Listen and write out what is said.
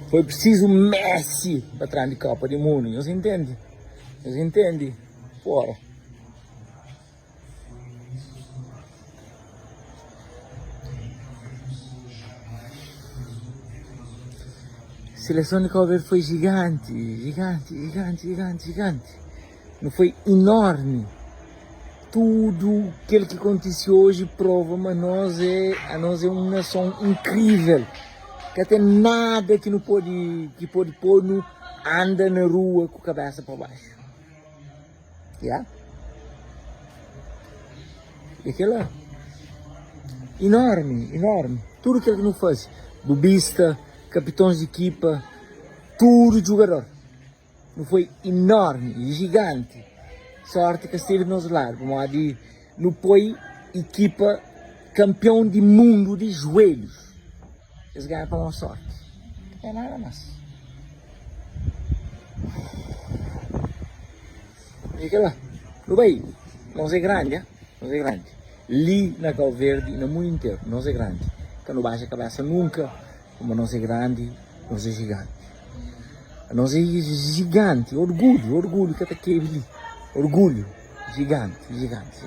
Foi preciso Messi pa tra di Copa di Mundo. Nhos intende? Nhos intende? Fora. Seleção de Cabo Verde foi gigante, gigante, gigante, gigante, gigante. Não foi enorme. Tudo aquilo que aconteceu hoje prova, mas nós é, a nós é uma nação incrível. Que até nada que não pode, que pode pôr no anda na rua com a cabeça para baixo. Yeah? E aquela enorme, enorme. Tudo aquilo que não faz. Bubista, capitões de equipa, tudo jogador. Não foi enorme, gigante. Sorte que esteve do nosso lado. Como de não foi equipa campeão de mundo de joelhos. Eles ganham para uma sorte. É nada mais. E aquela, no bem, nós é grande, hein? nós é grande. Li na Cabo Verde e no mundo inteiro, nós é grande. Que não baixa a cabeça nunca, como nós é grande, nós é gigante. Nós é gigante, orgulho, orgulho que tá aqui ali. Orgulho, gigante, gigante.